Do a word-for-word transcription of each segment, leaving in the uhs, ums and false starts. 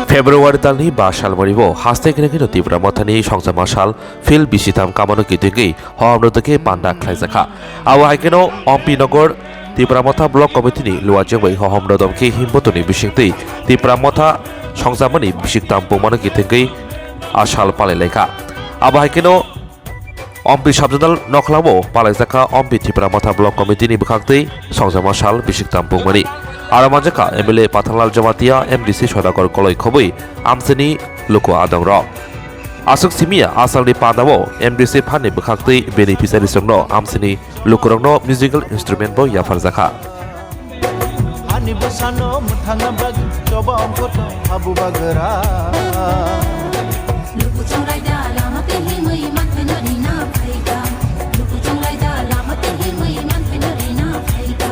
February talni ba salmani bo haste kene keno Tipra Mothani songchama sal phil bisitam kamano kitingwi hohom rwdwkhe panda khlaijakha. Abo hai keno Ompi Nogor Tipra Motha Block Committee ni luajeng bai hohom rodom khe himbotorni bisingtwi Tipra Motha songchamani bisiktam pungmano kitingwi a sal palailaikha. Abo hai keno Ompi Subzonal Nokhlao palaijakha Ompi Tipra Motha Block Committee ni bwkhaktwi songchama sal bisiktam pungmani. Aro manjakha M L A Pathanlal Jamatia, M D C Sodakor Koloi khobwi amchini luku adongrok. Aswk simiya a salni pandao M D C phanni bwkhaktwi beneficiaries rokno amchini lukurokno musical instrument bo yapharjakha. Ani bwsano mwthangna bagwi choba ongkoto habu bagra. Luku chunglai da lama twi himwi manthaino rina phaikha. Luku chunglai da lama twi himwi manthaino rina phaikha.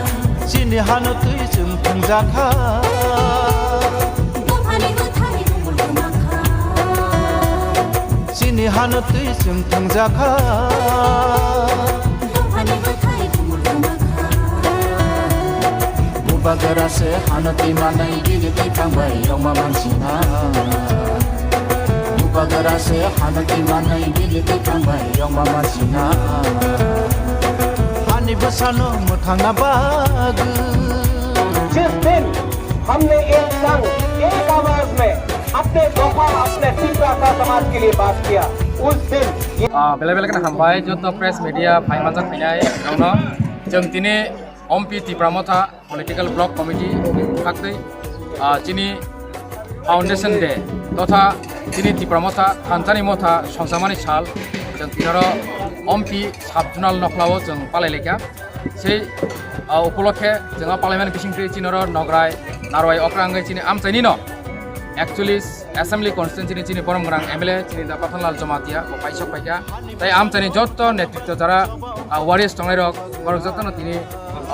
Chini hano twi chwng thwngjakha. Buphani bwthai bumul kwmakha. Chini hano twi chwng thwngjakha. Buphani bwthai bumul kwmakha. Bubagra se hano twi manai bini twi thangbai yongma mansina. Bubagra se hano twi manai bini twi thangbai yongma mansina. Hani bwsano mwthangna bagwi. जिस दिन हमने एक संग, एक आवाज में अपने दोफा, अपने तिपरा का समाज के लिए बात किया, उस दिन ये Ah, belai belai kheno hambai joto press media phai manjak phainai rokno. Chwng tini Ompi Tipra Motha Political Block Committee ni bwkhaktwi, ah, chini Foundation Day totha chini Tipra Motha thanchani motha songchamani sal chwng tinoro Ompi Subzonal Nokhlao chwng palailaikha. Sei, ah, upolokhe chwng o palaimani bisingtwi chinoro Nograi, Narwai okra wngwi chini amchainino actually Assembly Constituency ni chini borom gwnang M L A chini da Pathanlal Jamatia bo paisok paikha. Tai amchaini jotto netritwo jara, ah, warriors tongnairok borok jottono tini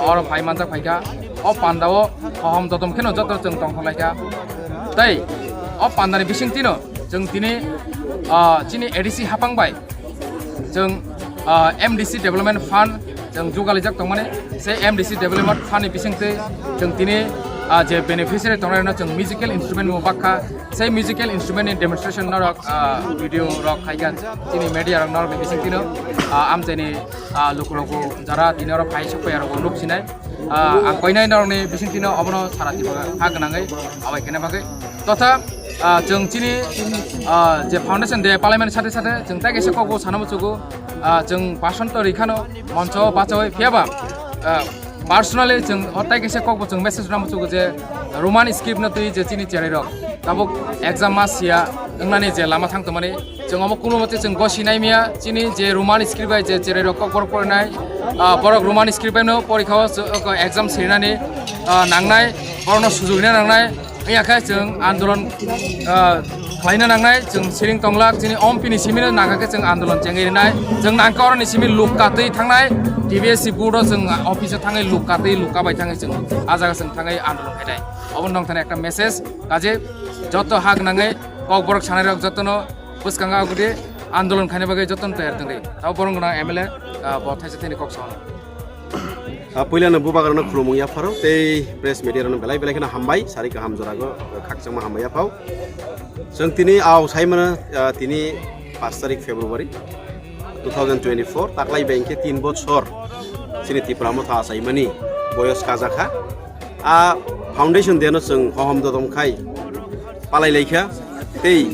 oro phai manjak phaikha. O pandao hohom dodom kheno jotto chwng tongthok laikha. Tai o pandani bisingtwino chwng tini, ah, chini A D C haphang bai chwng, ah, M D C Development Fund chwng jugalijak tongmani, se M D C Development Fund ni bisingtwi chwng tini, ah, je beneficiary tongnai rokno chwng musical instrument bo bakha, se musical instrument ni demonstration norok, ah, video rok khaikha chini media rok norok ni bisingtwino, ah, amchaini, ah, lukurokbo jara tini oro phai sokpaiya rokbo nuk sinai. Ah, ang koinai norokni bisingtwino obono sara Tripura ha gwnangwi abai khaina bagwi. Totha, ah, chwng chini, ah, je Foundation Day palaimani sate sate chwng tai kaisa kokbo sana muchugo, ah, chwng person to rikhano moncho bachawi phiyaba, ah, personally chwng o tai kaisa kokbo chwng message rwna muchugo je Roman script no twi je chini cherairok tabuk exam ma siya wngnani je lama thang tongmani. Chwng omo kunumo tei chwng gosi naimiya, chini je Roman script bai je cherai rok kokborok porinai, ah, borok Roman script bai no porikha o exam sirinani, ah, nangnai, borokno sujurina nangnai, wngya khe chwng andolon, ah, khlaina nangnai, chwng siring tonglak, chini Ompi ni simi no nangkha khe chwng andolon chengwi rinai, chwng nangkha oroni simi luk katwi thangnai, T B S C board o chwng office o thangwi luk katwi luk kabai thangwi chwng ah jaga chwng thangwi andolon khainai. Obo nongthani ekta message, kaje joto hak nangwi kokborok sanai rok jotono bwskango agudi andolon khaina bagwi jotono tayar tongdi. Tabo borom gwnang M L A, ah, bo thaisa thani kok sao. Ah, puilano bubagrano khulumung yapharo tei press media rokno belai belai kheno hambai, sari kaham jorago khakchangma hambai yaphao. Chwng tini ao saimano, ah, tini pash tarik February two thousand twenty-four, taklai bai hwnkhe tin bochor chini Tipra Motha achaimani boyos kajakha. A foundation day no chwng hohom dodom khai palai laikha tei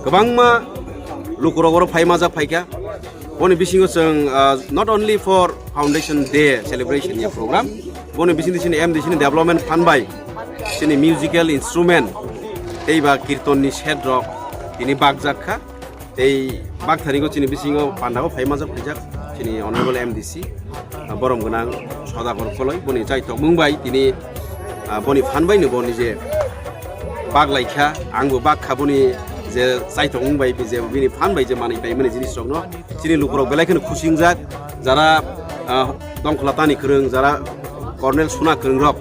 kwbangma lukurok oro phai majak phaikha. Boni bisingo chwng, ah, not only for foundation day celebration ya program, boni bisingtwi chini M D C ni development fund bai chini musical instrument tei ba kirton ni set rok tini bakjak kha. Tei bak thani go chini bisingo pandao phai majak phaijak chini honorable M D C, ah, borom gwnang Sodakor Koloi, boni chai tongmung bai tini, ah, boni phan bai no boni je bak laikha, ang bo bak kha boni je chai tongmung bai je bini phan bai je manwi pai mani jinis rok no chini lukurok belai kheno khusi wngjak, jara, ah, Dongkhola tani kwrwng, jara Colonel Suna kwrwng rok.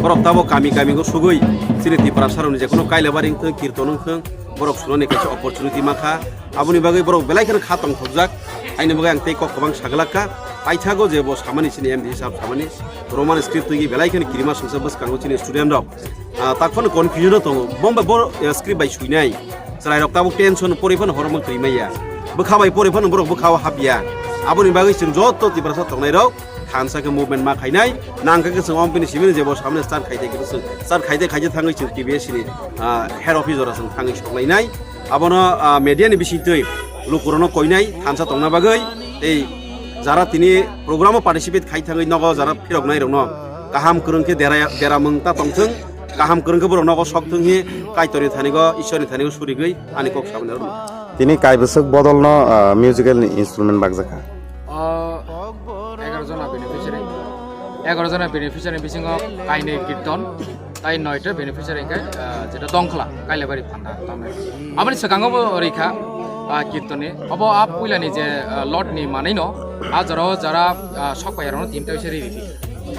Borok tabok kami kami go sugui chini Tiprasa rokni jekono Kailabari wngthung, Kirton wngthung, borok sunani kaisa opportunity mankha. Aboni bagwi borok belai kheno kha tongthokjak. Aini bagwi ang tei kok kwbang saglak kha. Paithago je bo samani chini M D C sahab samani Roman script twi belai kheno kirima sungsa bwskango chini student rok. Ah, tak phano confusion o tongo. Bomba bo, eh, script bai suinai. Chwrai rok tabuk tension pori phano horo mung twi maya. Bwkha bai pori phano borok bwkha o hapya. Aboni bagwi chwng joto Tiprasa tongnai rok thansa khe movement ma khainai. Nang khe chwng om bini simi je bo samani start khai tei khe chwng start khai tei khai tei thangwi chwng T B S ni, ah, head office jora chwng thangwi sok lainai. Abono, ah, media ni bising twi lukurokno koinai thansa tongna bagwi tei jara tini program o participate khai thangwi nogo jara phiroknai rokno kaham kwrwng khe dera, dera mung ta tongthung, kaham kwrwng khe borok nogo sok thung hi Kaitorni thani go, Ishwarni thani go surigwi ani kok saboni aro. Tini kaibwswk bodolno, ah, musical instrument bakjakha. O egaroh jona beneficiary, egaroh jona beneficiary bisingo kainwi Kirton, tai noita beneficiary hwnkhe, ah, jeto Dongkhla, Kailabari phanda tamo. Aboni swkango bo rikha, ah, Kirtonni. Obo a puilani je, ah, lot ni manwino, a jorao jara, ah, sok paiyarokno tinta se riri.